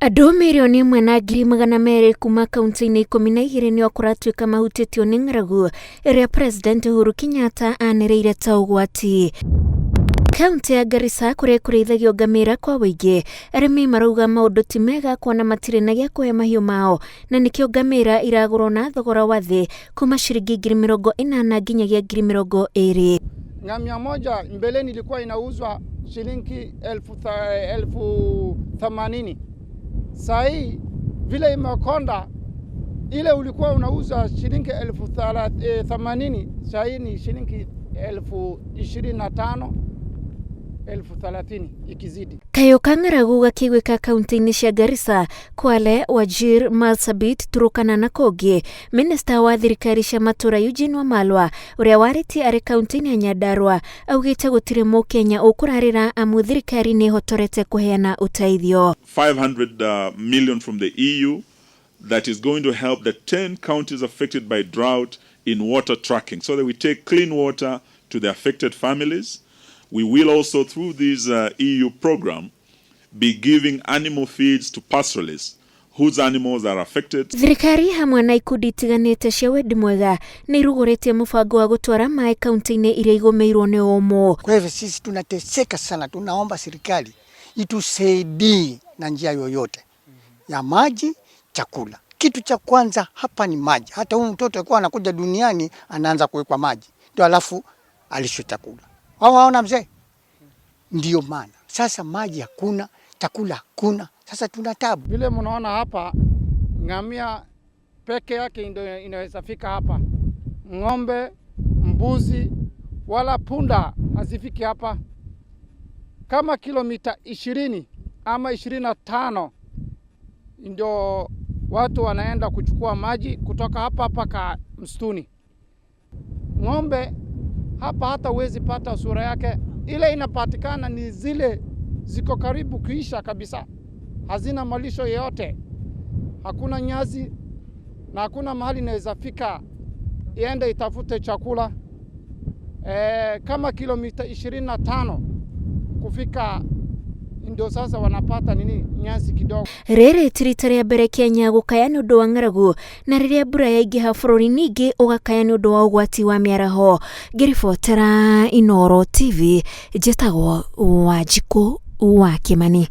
Andũ 1,200,000 kuma kaunti-inĩ 12 nĩo kũratuĩka mahutĩtio nĩ ng'aragu ĩrĩa President Uhuru Kenyatta anĩrĩire ta ũgwati. Kaunti ya Garissa kũrĩa kũrĩithagio ngamĩra kwa ũingĩ, arĩmi marauga maũndũ ti mega kuona matirĩ na gĩa kũhe mahiũ mao na nĩkĩo ngamĩra iragũrwo na thogora wa thĩ kuma ciringi 80,000 nginyagia 20,000. Ngamia moja mbeleni ilikuwa inauzwa shilingi 80,000. Saa hii vile imekonda, ile ulikuwa unauza shilingi 80,000, saa hii ni shilingi 25,000, 30,000 ikizidi. Kayũ ka ng'aragu gakĩiguĩka kaunti-inĩ cia Garissa, Kwale, Wajir, Marsabit, Turkana na kũngĩ. Minista wa thirikari cia matũra Eugene Wamalwa ũrĩa warĩtie arĩ kaunti-inĩ ya Nyandarua augĩte gũtirĩ mũkenya ũkũrarĩra amu thirikari nĩ ĩhotorete kũheana ũteithio. 500 million from the EU that is going to help the 10 counties affected by drought in water tracking so that we take clean water to the affected families. We will also, through this EU program, be giving animal feeds to pastoralists whose animals are affected. Thirikari hamwe na ikundi itiganĩte cia wendi mwega nĩ irugũrĩtie mũbango wa gũtwara maĩ kaunti-inĩ iria igũmĩirwo nĩ ũmũ. Kwa hivyo sisi tunateseka sana, tunaomba serikali itusaidie na njia yoyote ya maji, chakula. Kitu cha kwanza hapa ni maji. Hata huyu mtoto alikuwa anakuja duniani anaanza kuwekwa maji ndio alafu alishwe chakula. Wao waona mzee, ndio maana sasa maji hakuna, chakula hakuna, sasa tuna tabu. Vile mnaona hapa, ngamia peke yake ndio inaweza fika hapa. Ng'ombe, mbuzi wala punda hazifiki hapa. Kama kilomita 20 ama 25 ndio watu wanaenda kuchukua maji kutoka hapa mpaka msituni. Ng'ombe hapa hata huwezi pata sura yake, ile inapatikana ni zile ziko karibu kuisha kabisa, hazina malisho yoyote, hakuna nyasi na hakuna mahali inaweza fika iende itafute chakula. Kama kilomita 25 kufika ndio sasa wanapata nini nyasi kidogo. Rĩrĩ ti rita rĩa mbere Kenya gũkaya nĩ ũndũ wa ng'aragu na rĩrĩa mbura yaingĩha bũrũri ningĩ ũgakaya nĩ ũndũ wa ũgwati wa mĩaraho. Ngĩribotera Inooro TV, njĩtagwo Wanjikũ wa Kĩmani.